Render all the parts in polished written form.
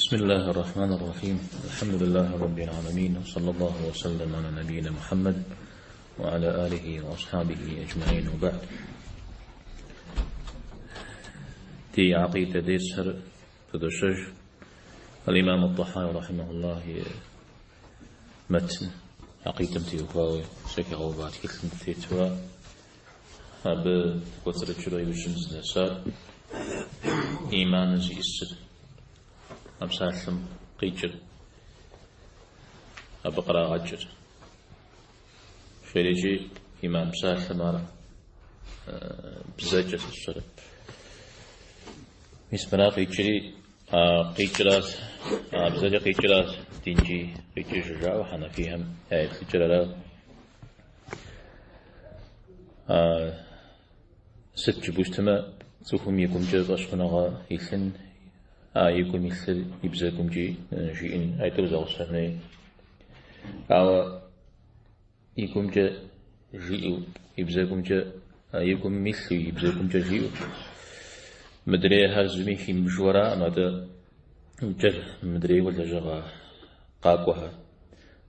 بسم الله الرحمن الرحيم الحمد لله رب العالمين وصلى الله وسلم على نبينا محمد وعلى آله وأصحابه أجمعين وبعد Ди гьакъидэ дерсхэр пыдощэж الإمام الطحاوي رحمه الله и мэтн гьакъидэм теухуауэ зэхигъэува тхылъым тетурэ абы кӏуэцӏрыкӏыурэ иужьым дызнэсар иманыр зиӏысыр, а псалъэм къикӏыр, абы кърагъэкӏыр. Жери икӏи иман псалъэм ар бзэкӏэ сщӏэрэ. Мис мыра къикӏри, а къикӏращ, а бзэкӏэ къикӏращ, динкӏи къикӏыжыр жаӏэу хьэнэфихэм я еплъыкӏэр ара. Сыт жыпӏэу щытмэ, цӏыхум и гумкӏэ фӏэщхъуныгъэ илъын, а и гум илъыр и бзэгумкӏи жиӏэн, айтӏур зэгъусэн хуей. Ауэ и гумкӏэ жиӏэу, и бзэгумкӏэ, и гум илъу, и бзэгумкӏэ жиӏэу, мыдрейхэр зыми химыбжу араӏым, атӏэ кӏэр мыдрейуэ лэжьыгъэ къакӏуэхэр.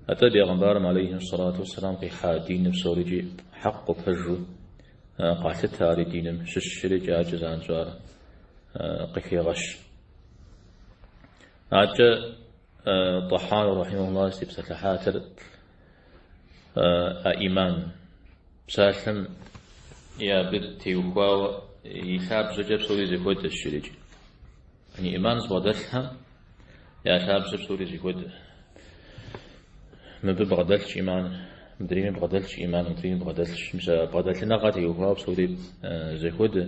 Атӏэ бегъымбарым алейхи сэлату уэсселам къихьа диныр псорикӏи хьэкъыу пэжу къалъытэ ари диным щыщ икӏи акӏэ занщӏэу ар къыхегъэщ. Акӏэ Тӏэхьауи рахьимэхуллах зытепсэлъыхьатэр а иман псалъэм и абы теухуауэ и лъабжьэкӏэ псори зэхуэдэщ жери икӏи. Иман зыбгъэдэлъхэм я лъабжьэ псори зэхуэдэ. Мыбы бгъэдэлъщ иман, мыдрейми бгъэдэлъщ иман, мыдрейми бгъэдэлъщ. Мис а бгъэдэлъыныгъэ теухуауэ псори зэхуэдэ.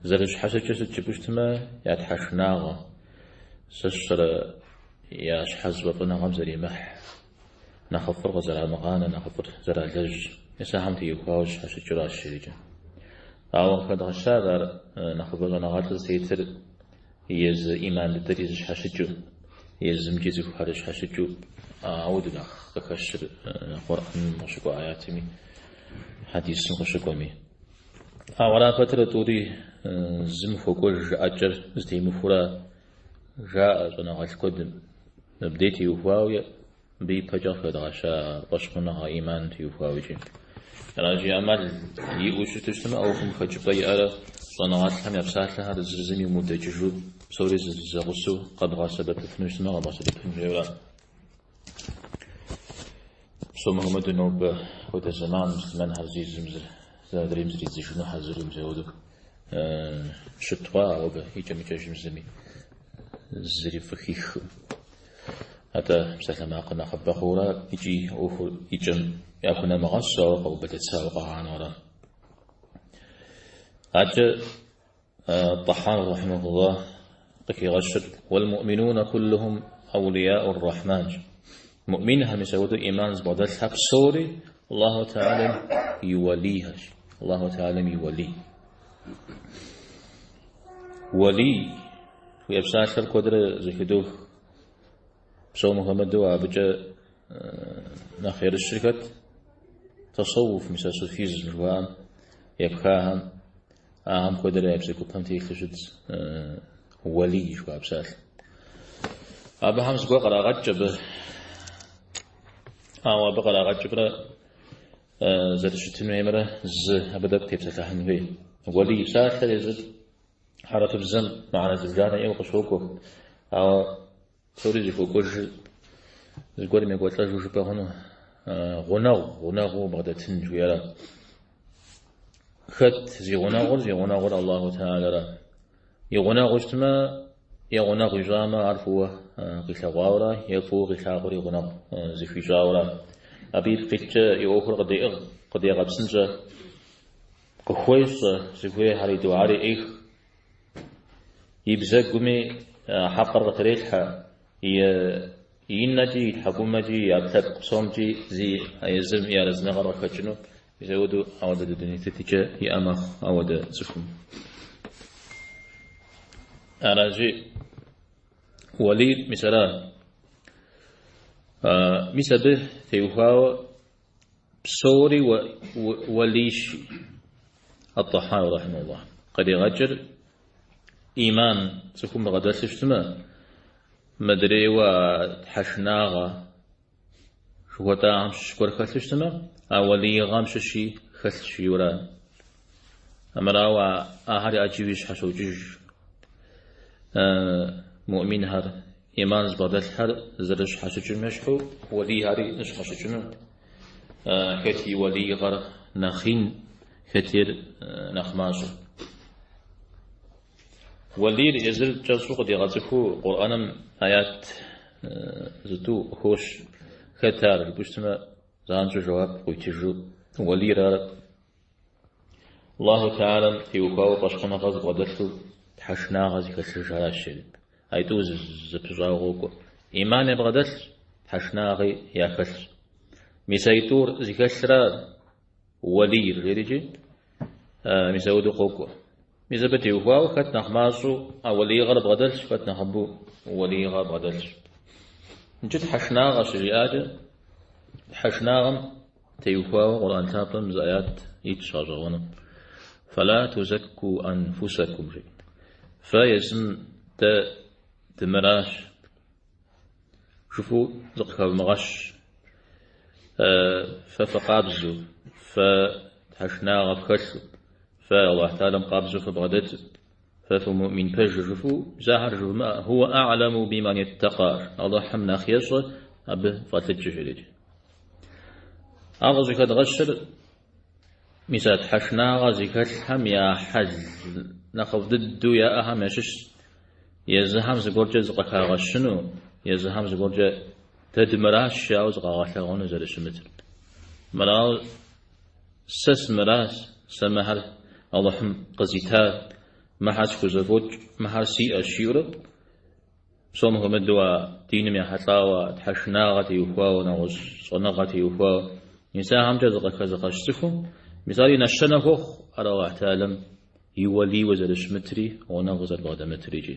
Зэрыщхьэщыкӏыр сыт жыпӏэу щытмэ, я тхьэшынагъэ, сэ сщӏэрэ я щхьэзыфӏэфӏыныгъэм зэримыхь, нэхъыфӏыр къызэрамыгъанэ, нэхъыфӏыр зэралэжь. Мис ахэм теухуауэ щхьэщыкӏыращ жери икӏи. Ауэ къыхэдгъэщар ар нэхъыбэ щӏэныгъэлӏыр зытетыр езы иман дыдэри зыщхьэщыкӏыу, езымкӏи цӏыхухэр зыщхьэщыкӏыу, ауэдэу нэхъ къыхэщыр Къурӏэным къыщыкӏуэ аятми, хьэдисым къыщыкӏуэми. Ауэ ара пэтрэ тӏури зым хуэкӏуэж жыӏэкӏэр зытемыхуэурэ жаӏэ щӏэныгъэлӏ куэдым. Мыбдей теухуауэ мыбы ипэкӏэ къыхэдгъэща фӏэщхъуныгъэ иман теухуауэ икӏи. Аращи, ӏэмал иӏэу щыту щытмэ, ӏуэхум хэкӏыпӏэ иӏэрэ щӏэныгъэлӏхэм я псалъэхэр зыр зым иумыдэкӏыжу псори зэгъусэу къэбгъэсэбэпыфыну щытмэ, къэбгъэсэбэпын хуейуэра. Псом хуэмыдэу нобэ хуэдэ зэман муслъымэнхэр зи зым зыр адрейм зридзыжыну хьэзыру мис ауэдэу щыт хъуа, ауэ абы икӏэм-икӏэжым зыми зыри фӏыхихым. Атӏэ псалъэмакъыр нэхъыбэ хъуурэ икӏи ӏуэхур икӏэм яхунэмыгъэсу, ауэ къэубэлэцауэ къагъанэу ара. Адэкӏэ Тӏэхьауи рахьимэхуллах къыхигъэщыр Уэлмуӏминуна куллухум аулияу р-Рахьманщ. Муӏминхэм мис ауэдэу иман зыбгъэдэлъхэр псори Аллаху Тэхьэлэм и уэлийхэщ. Аллаху Тэхьэлэм и уэлий. Уэлий жиӏэ псалъэр куэдрэ зэхыдох. Псом хуэмыдэу абыкӏэ нэхъ ерыщыр хэт? Тасэуф, мис а суфизм жыхуаӏэм епхахэм Ахэм куэдрэ я бзэгупэм телъу щытщ уэлий жыхуаӏэ псалъэ. Абыхэм зыгуэр кърагъэкӏ абы. Ауэ абы кърагъэкӏымрэ зэрыщытын хуеймрэ зы абы тӏэкӏу тепсэлъыхьын хуей. Уэлий псалъэр езыр хьэрыпыбзэм мыхьэнэ зыбжанэ иӏэу къыщокӏуэ. Ауэ псори зыхуэкӏуэжыр зыгуэрым екӏуэлӏэжу жыпӏэ хъуну, гъунэгъу, гъунэгъуу бгъэдэтын жыхуиӏэра. Хэт зи гъунэгъур? Зи гъунэгъур Аллаху Тэхьэлэра. И гъунэгъуу щытмэ, е гъунэгъу ищӏамэ, ар фӏыуэ къилъэгъуауэра, е фӏыуэ къилъагъури гъунэгъу зыхуищӏауэра. Абы ипкъ иткӏэ и ӏуэхур къыдеӏыгъ, къыдегъэпсынщӏэ, къыхуещӏэ, зыхуейхэр и дуари ӏех. И бзэгуми хьэкъыр къытрелъхьэ, и нэкӏи, и тхьэкӏумэкӏи, и ӏэпкълъэпкъ псомкӏи зи езым и арэзыныгъэр къыхэкӏыну, мис ауэдэу ауэдэ дуней тетыкӏэ иӏэ мэхъу ауэдэ цӏыхум. Аращи, уэлийр мис ара. Мис абы теухуауэ Псори уэлийщ, Ат-Тӏэхьауи рахьимэхуллахь. Къригъэкӏыр иман цӏыхум бгъэдэлъу щытмэ, Мыдрейуэ а тхьэшынагъэ жыхуэтӏахэм щыщ гуэр хэлъу щытмэ, а уэлиигъэм щыщи хэлъщ жиӏэурэ. Армырауэ ахэри ӏэджэуи щхьэщокӏыж. Муӏминхэр, иман зыбгъэдэлъхэр зэрыщхьэщыкӏым ещхьу, уэлийхэри зэщхьэщыкӏыну. Хэт и уэлиигъэр нэхъ ин, хэт ейр нэхъ мащӏэ. Уэлийр езыр кӏэщӏу къыдигъэцӏыхуу Къурӏэным аят зытӏу къыхощ. Хэт ар жыпӏэу щытмэ, занщӏэу жэуап къуитыжу уэлийр ар Аллаху Тэхьэлам теухуауэ фӏэщхъуныгъэ зыбгъэдэлъу тхьэшынагъэ зыхэлъыж аращ жери. Аитӏу зэпыщӏауэ къокӏуэ. Иман ябгъэдэлъщ, тхьэшынагъи яхэлъщ. Мис аитӏур зыхэлъра уэлийр жерикӏи, мис ауэдэу къокӏуэ. Мис абы теухуауэ хэт нэхъ мащӏэу а уэлиигъэр бгъэдэлъщ, хэт нэхъыбэу уэлиигъэр бгъэдэлъщ. Иджы тхьэшынагъэ щыжиӏакӏэ, тхьэшынагъэм теухуауэ Къурӏэн лъапӏэм зы аят итщ гъэщӏэгъуэну. Фэла тузэкку анфусакум жи. Фэ езым дэ дымыращ. Жыфӏэу зыкъыхэвмыгъэщ. Фэ фыкъабзэу, фэ тхьэшынагъэ фхэлъу, фэ Аллахь Тэхьэлам къабзэу фыбгъэдэту, фэ фымуӏмин пэжу жыфӏэу мис ахэр жывмыӏэ. Хуа а'ламу биман иттакъа. Аллахьым нэхъ ещӏэ абы фӏэлӏыкӏыр жерикӏ. Ар къыщӏыхэдгъэщыр мис а тхьэшынагъэ зыхэлъхэм я хьэл нэхъыфӏ дыдэу яӏэхэм ящыщщ езыхэм зыгуэркӏэ зыкъыхагъэщыну, езыхэм зыгуэркӏэ дэ дымыращ жаӏэу зыкъагъэлъэгъуэну зэрыщымытыр. Мырауэ сэ сымыращ, сэ мыхэр Алыхьым къызита, мыхэр схузэфӏокӏ, мыхэр сиӏэщ жиӏэурэ, Псом хуэмыдэу а диным ехьэлӏауэ, тхьэшынагъэ теухуауэ, нэгъуэщӏ щӏэныгъэ теухуауэ, мис ахэмкӏэ зыкъыхэзыгъэщ цӏыхум, мис ар и нэщэнэ хуохъу ар Алыхь Тэхьэлам и уэлийуэ зэрыщымытри, гъунэгъуу зэрыбгъэдэмытри икӏи.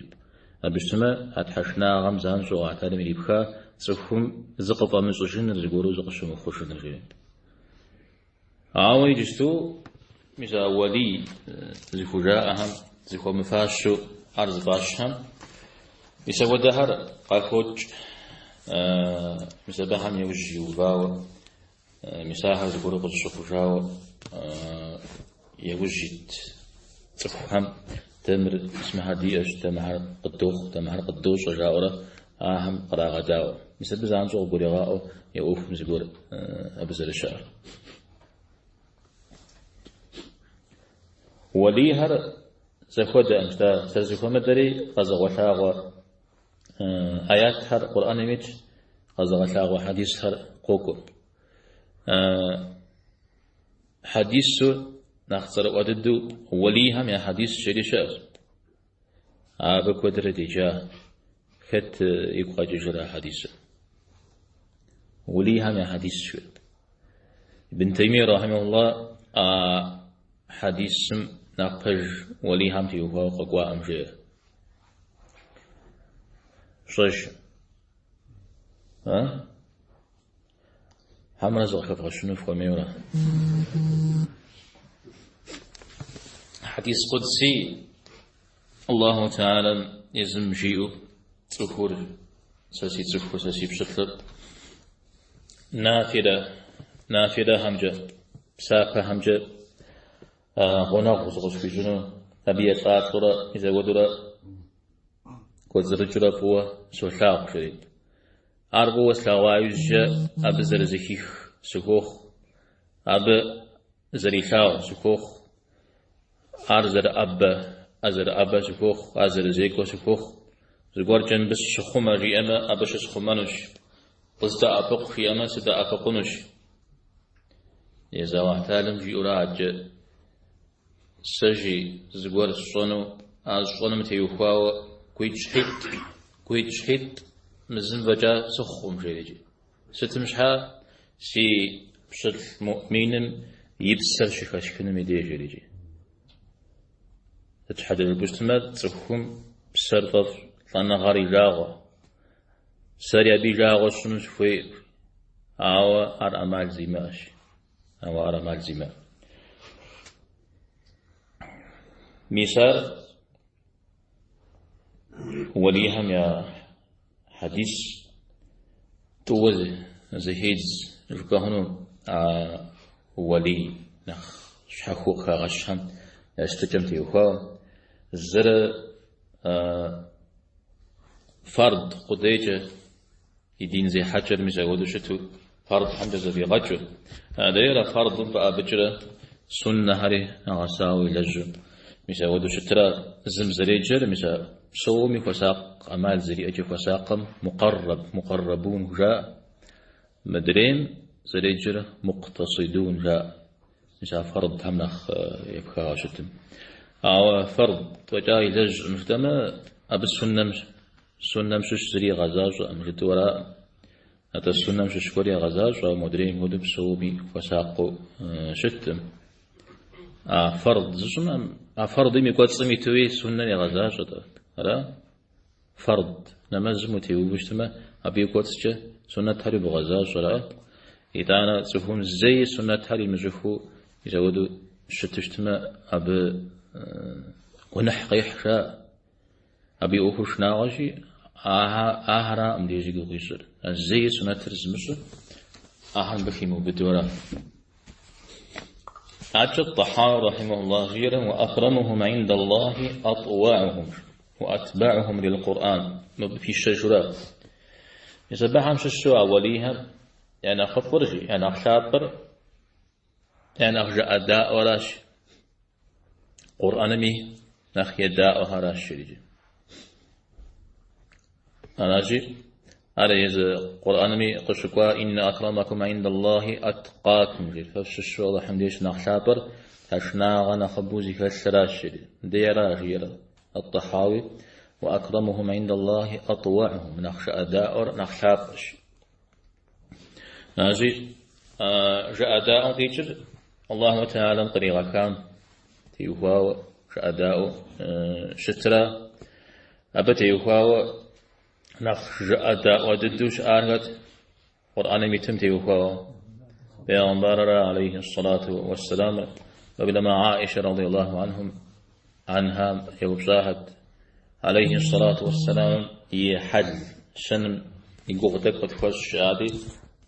Абы щытмэ, а тхьэшынагъэм занщӏэу Алыхь Тэхьэлам ирипха цӏыхум зыкъыфӏэмыщӏыжыныр, зыгуэру зыкъыщымыхъужыныр жери. Ауэ иджысту мис а уэлий зыхужаӏэхэм, зыхуэмыфащэу ар зыфӏащхэм, мис апхуэдэхэр къахокӏ, мис абыхэм яужь иувауэ, мис ахэр зыгуэру къызыщыхъужауэ яужь ит цӏыхухэм дэ мыр мис мыхэр диӏэщ, дэ мыхэр къыддохъу, дэ мыхэр къыддощӏэ жаӏэурэ ахэм кърагъэдаӏуэ. Мис абы занщӏэу къыгурегъаӏуэ я ӏуэхум зыгуэр абы зэрыщыӏэр. Уэлийхэр зэхуэдэкъым, жытӏа, зэрызэхуэмыдэри къэзыгъэлъагъуэ аятхэр Къурӏэным итщ, къэзыгъэлъагъуэ хьэдисхэр къокӏуэ. Хьэдису нэхъ цӏэрыӏуэ дыдэу уэлийхэм я хьэдис жери щыӏэщ. Абы куэдрэ деджа, хэт игу къэкӏыжрэ а хьэдисыр? Уэлийхэм я хьэдис жиӏэу. Ибн Таймия рахьимахуллах а хьэдисым нэхъ пэж уэлийхэм теухуауэ къэкӏуаӏым жеӏэ. Фщӏэж. А? Хьэмэрэ зыкъыхэвгъэщыну фхуэмейуэрэ? Хьэдис къудси Аллаху Тэхьэлам езым жиӏэу цӏыхур, сэ си цӏыхур, сэ си пщылӏыр нафилэ, нафилэхэмкӏэ, псапэхэмкӏэ гъунэгъу зыкъысхуищӏыну, абы елӏалӏэурэ, мис апхуэдэурэ кӏуэцӏрыкӏыурэ фӏыуэ солъагъу, жери. Ар фӏыуэ слъэгъуа иужькӏэ абы зэрызэхих сыхуохъу, абы зэрилъагъу сыхуохъу, ар зэрыӏэбэ, ӏэ зэрыӏэбэ сыхуохъу, ар зэрызекӏуэ сыхуохъу. Зыгуэркӏэ мыбы сыщыхъумэ жиӏэмэ, абы щысхъумэнущ, къыздэӏэпыкъу жиӏэмэ, сыдэӏэпыкъунущ. Езы Алыхь Тэхьэлам жиӏэурэ адэкӏэ сэ жи зыгуэр сщӏэну, а сщӏэным теухуауэ гуитӏщхьитӏ, гуитӏщхьитӏ мы зым фӏэкӏа сыхъукъым, жери. Сытым щхьа си пщылӏ муӏминым и псэр щыхэсхыным и деж, жери. Сыт щхьэкӏэ жыпӏэу щытмэ, цӏыхум псэр фӏэфӏ, лӏэныгъэр и жагъуэ. Сэри абы и жагъуэ сщӏыну сыхуейкъым, ауэ ар ӏэмал зимыӏэщ. Ауэ ар ӏэмал зимыӏэ. Мис ар уэлийхэм я Хьэдис тӏууэ зэхедз жыпӏэ хъуну а уэлий нэхъ щхьэхуэу къыхагъэщхэм я щытыкӏэм теухуауэ. Зыр фард къудейкӏэ и дин зехьэкӏэр мис апхуэдэу щыту фардхэмкӏэ зэфӏигъэкӏыу, адрейр а фардым фӏэӏэбыкӏрэ суннэхэри нэгъэсауэ илэжьу мис апхуэдэу щытрэ зым зэреджэр мис а псоми хуэсакъ, ӏэмал зэриӏэкӏэ хуэсакъым мукъэррэб, мукъэррэбун жаӏэ, мыдрейм зэреджэр мукътасидун жаӏэ, мис а фардхэм нэхъ епхауэ щытым. Ауэ фард фӏэкӏа илэжькъым жытӏэмэ, абы суннэм Суннэм щыщ зыри игъэзащӏэкъым жытӏэу араӏым. Атӏэ суннэм щыщ гуэр егъэзащӏэ, ауэ модрейм хуэдэу псоми хуэсакъыу щыткъым. А фард зыщӏым, а фардым и кӏуэцӏым итуи суннэр егъэзащӏэ-тӏэ. Ара? Фард нэмэзым утеувэу щытмэ, абы и кӏуэцӏкӏэ суннэтхэри бгъэзащӏэ, ара? Итӏанэ цӏыхум зэи суннэтхэр имыщӏыхыу мис апхуэдэу щыту щытмэ, абы гуэныхь къехь жаӏэ. Абы и ӏуэхур шынагъуэщи, ахэракъым мыбдеж зи гугъу ищӏыр. Зэи суннэтыр зымыщӏыр ахэр мыбы химыубыдэу ара. Адэкӏэ Тӏэхьауи рахьимэхуллах жиӏэр وأكرمهم عند الله أطوعهم وأتبعهم للقرآن. Мыбы пищэжурэ. Мис абыхэм щыщу а уэлийхэм я нэхъыфӏыр, жи, я нэхъ лъапӏэр, я нэхъ жыӏэдаӏуэращ. Къурӏэнми нэхъ едаӏуэхэращ иджы. Аращи, ар езы Къурӏэнми къыщыкӏуа «Инна акрамакум индаллахи аткъакум» жери, фэ фщыщу Алыхьым деж щынэхъ лъапӏэр тхьэшынагъэ нэхъыбэу зыхэлъыращ жери. Мыдей ара жиӏэр Ат-Тӏэхьауи «Уа акрамухум индаллахи атӏуаӏухум» нэхъ жыӏэдаӏуэр нэхъ лъапӏэщ. Аращи, жыӏэдаӏуэм къикӏыр Аллаху Тэхьэлам къригъэхам теухуауэ жыӏэдаӏуэу щытрэ, абы теухуауэ нэхъ жыӏэдаӏуэ дыдэу щыӏар хэт Къурӏэным итым теухуауэ. Пейгъэмбарра алейхи ссалату уэсселам, уеблэмэ Аишэ радиаллаху анхум анхам еупщӏахэт алейхи ссалату уэсселам и хьэл щэным и гугъу тӏэкӏу къытхуэщӏ жаӏати,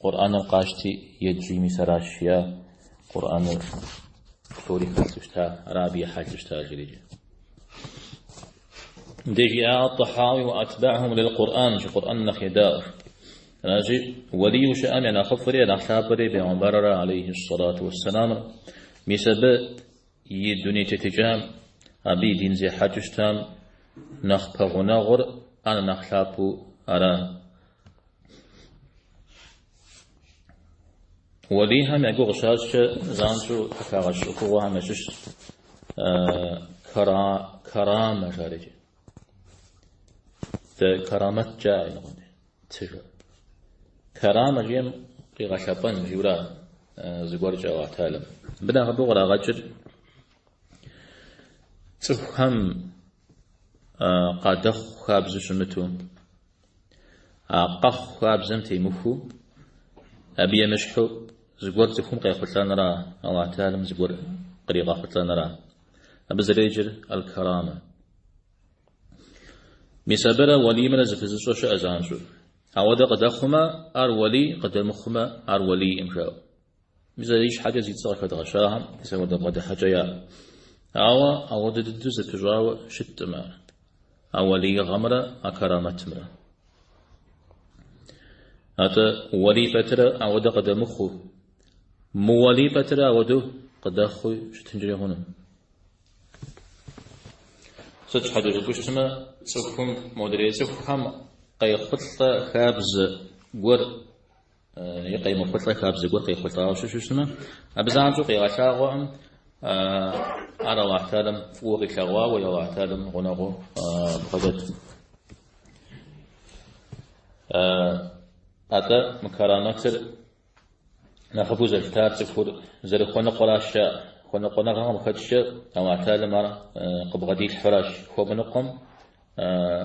Къурӏэныр къащти еджи мис аращ жиӏа, Къурӏэныр псори хэлъу щыта, ара абы и хьэлу щыта жери. Мыбдеж жиӏа Тӏэхьауи وأتبعهم للقرآن, жи Къурӏэн нэхъ едаӏуэр. Аращи, уэлийуэ щыӏэм я нэхъыфӏри, я нэхъ лъапӏэри Пейгъэмбарра алейхи ссалату уэсселамыр. Мис абы и дуней тетыкӏам, абы и дин зехьэкӏэу щытам нэхъ пэгъунэгъур ар нэхъ лъапӏэу ара. Уэлийхэм я гугъу щащӏкӏэ занщӏэу къыхагъэщ ӏуэхугъуэхэм ящыщ карамэ жарикӏэ. Дэ карамэт жаӏэ иныкъуэм цы жаӏэ. Карамэ жиӏэм къигъэлъэпӏэн жиӏэура зыгуэркӏэ Аллахь Тэхьэлам. Мыбы нэхъыбэу кърагъэкӏыр цӏыхухэм къадэхъу хабзэу щымыту, а къэхъу хабзэм темыхуу, абы емыщхьу зыгуэр цӏыхум къехъулӏэнра, Аллахь Тэхьэлам зыгуэр къригъэхъулӏэнра. Абы зэреджэр аль-карамэ. Мис абырэ уэлиймрэ зэпызыщӏэ щыӏэ занщӏэу. Ауэдэ къыдэхъумэ, ар уэлий, къыдэмыхъумэ, ар уэлийкъым жаӏэу. Мис а ищхьэкӏэ зи цӏэ къыхэдгъэщахэм мис ауэдэ бгъэдыхьэкӏэ яӏэ. Ауэ ауэдэ дыдэу зэпыщӏауэ щыткъым ар. А уэлиигъэмрэ а карамэтымрэ. Атӏэ уэлий пэтрэ ауэдэ къыдэмыхъуу, мыуэлий пэтрэ ауэдэу къыдэхъуу щытынкӏэри хъуну. Сыт щхьэкӏэ жыпӏэу щытмэ, цӏыхум модрей цӏыхухэм къехъулӏэ хабзэ гуэр е къемыхъулӏэ хабзэ гуэр къехъулӏауэ щыщу щытмэ, абы занщӏэу къигъэлъагъуэкъым ар Аллахь Тэхьэлам фӏыуэ къилъэгъуауэ е Аллахь Тэхьэлам гъунэгъуу бгъэдэт. Атӏэ мы карамэтыр Нэхъыбэу зэлъытар цӏыхур зэрыхуэныкъуэращ жаӏэ. Хуэныкъуэныгъэм къыхэкӏкӏэ Аллахь Тэхьэлам ар къыбгъэдилъхьуращ, хуэмыныкъуэм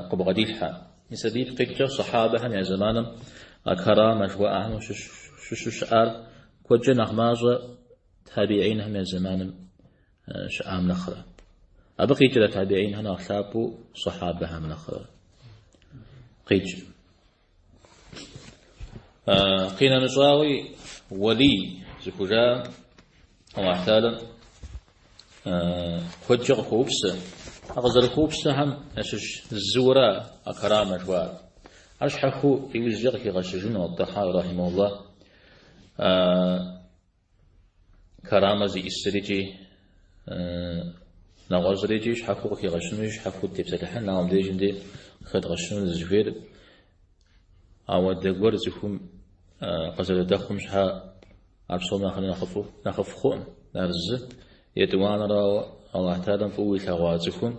къыбгъэдилъхьэ. Мис абы ипкъ иткӏэ сахьабэхэм я зэманым а карамэ жыхуаӏэхэм щыщу щыӏар куэдкӏэ нэхъ мащӏэ табиинхэм я зэманым щыӏам нэхърэ. Абы къикӏрэ табиинхэр нэхъ лъапӏэу сахьабэхэм нэхърэ? Къикӏ. Къинэмыщӏауи, уэлий зыхужаӏэм Аллахь Тэхьэлам куэдкӏэ къыхуоупсэ. А къызэрыхуэупсэхэм ящыщ зыуэра а карамэ жыхуаӏэр. Ар щхьэхуэу иужькӏэ къыхигъэщыжыну ат-Тӏэхьауи рахьимэхуллахь карамэ зиӏысыр икӏи нэгъуэщӏыр икӏи щхьэхуэу къыхигъэщыну, щхьэхуэу тепсэлъыхьын, ауэ мыбдежым дей къыхэдгъэщыну дызыхуейр ауэдэ гуэр цӏыхум къызэрыдэхъум щхьа ар псом нэхърэ нэхъыфӏу, нэхъыфӏ хъуӏым. Ар зы. Етӏуанэрауэ, Аллахь Тэхьэлам фӏыуэ илъэгъуа цӏыхум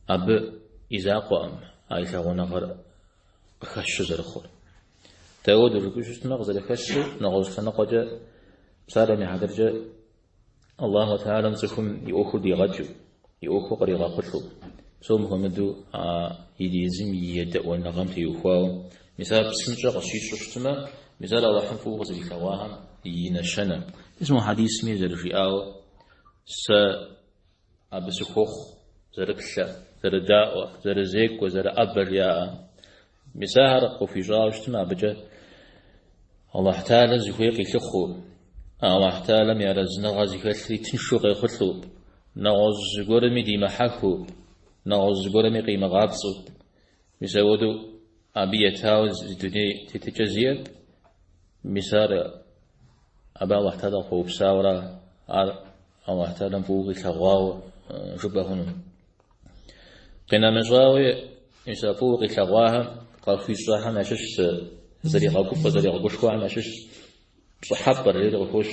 абы и закъуэкъым а и лъагъуныгъэр къыхэщу зэрыхъур. Дауэдэу жыпӏэу щытмэ, къызэрыхэщу нэгъуэщӏ лъэныкъуэкӏэ, псалъэм и хьэтыркӏэ, Аллаху Тэхьэлам цӏыхум и ӏуэхур дигъэкӏыу, и ӏуэхур къригъэхъулӏэу, псом хуэмыдэу а езым и едэӏуэныгъэм теухуауэ, мис ар псынщӏэ къыщищӏу щытмэ, мис ар Аллахьым фӏыуэ къызэрилъэгъуахэм и нэщэнэ. Мис мо хьэдисми зэрыжиӏауэ, сэ абы сыхуохъу, зэрыплъэ, зэрыдаӏуэ, зэрызекӏуэ, зэрыӏэбэ жиӏаӏэ. Мис ахэр къыхуищӏауэ щытмэ, абыкӏэ Аллахь Тэхьэлэр зыхуей къилъыхъуу, Аллахь Тэхьэлэм и арэзыныгъэ зыхэлъри тыншу къехъулӏэу, нэгъуэщӏ зыгуэрми димыхьэхыу, нэгъуэщӏ зыгуэрми къимыгъапцӏэу, мис ауэдэу абы етауэ зы дуней тетыкӏэ зиӏэр, мис ар абы Аллахь Тэхьэлэ къыхуэупсауэра, ар Аллахь Тэхьэлэм фӏыуэ къилъэгъуауэ жыпӏэ хъуну. Къинэмыщӏауи, мис а фӏыуэ къилъэгъуахэм къахуищӏэхэм ящыщ, зэригъэгуфӏэ, зэригъэгушхуэхэм ящыщ пщӏыхьэпӏэр жери къыхощ.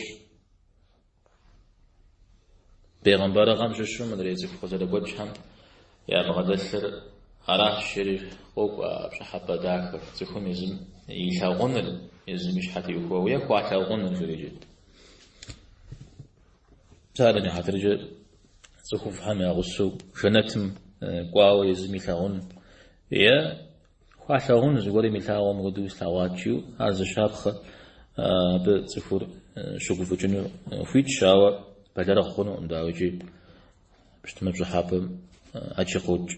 Бегъымбарыгъэм щыщу мыдрей цӏыху къызэрыгуэкӏхэм ябгъэдэлъыр аращ жери къокӏуэ а пщӏыхьэпӏэ дахэр, цӏыхум езым илъагъуныр, езым и щхьэ теухуауэ е хуалъагъуныр жери иджы. Псалъэм и хьэтыркӏэ цӏыхуфӏхэм я гъусэу жэнэтым кӏуауэ езым илъагъун е хуалъагъун зыгуэрым илъагъум хуэдэу слъэгъуат жиӏэу, ар зы щапхъэ абы цӏыхур щыгуфӏыкӏыну хуитщ, ауэ бэлэрыгъ хъунукъым, дауикӏи, пщтымэ пщӏыхьэпӏэм ӏэджи къокӏ.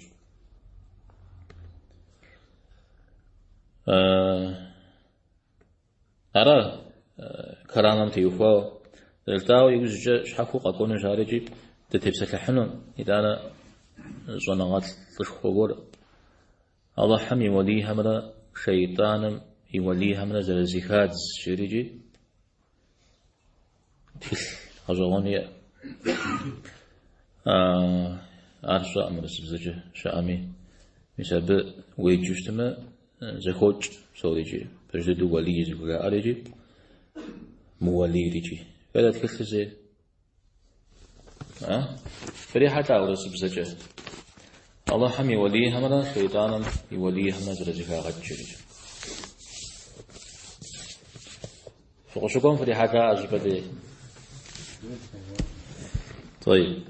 Ара карамэм теухуауэ зэрыжытӏауэ иужькӏэ щхьэхуэу къэкӏуэнущ ар икӏи дытепсэлъыхьыну, итӏанэ щӏэныгъэлӏ лӏышхуэ гуэр Алыхьым и уэлийхэмрэ шейтӏаным и уэлийхэмрэ зэрызэхадз жери икӏи тхылъ гъэщӏэгъуэн иӏэ. Ар сщӏэкъым урысыбзэкӏэ щыӏэми, мис абы уеджэу щытмэ, зэхокӏ псори икӏи, пэж дыдэу уэлий зыхужаӏэр икӏи, мыуэлийр икӏи. Хэт а тхылъыр зейр? А? Фрихьэлӏа урысыбзэкӏэ? Алыхьым и уэлийхэмрэ шейтӏаным и уэлийхэмрэ зэрызэхагъэкӏыр икӏи. Фыкъыщыкӏуэм фрихьэлӏа щӏыпӏэ дей? طيب.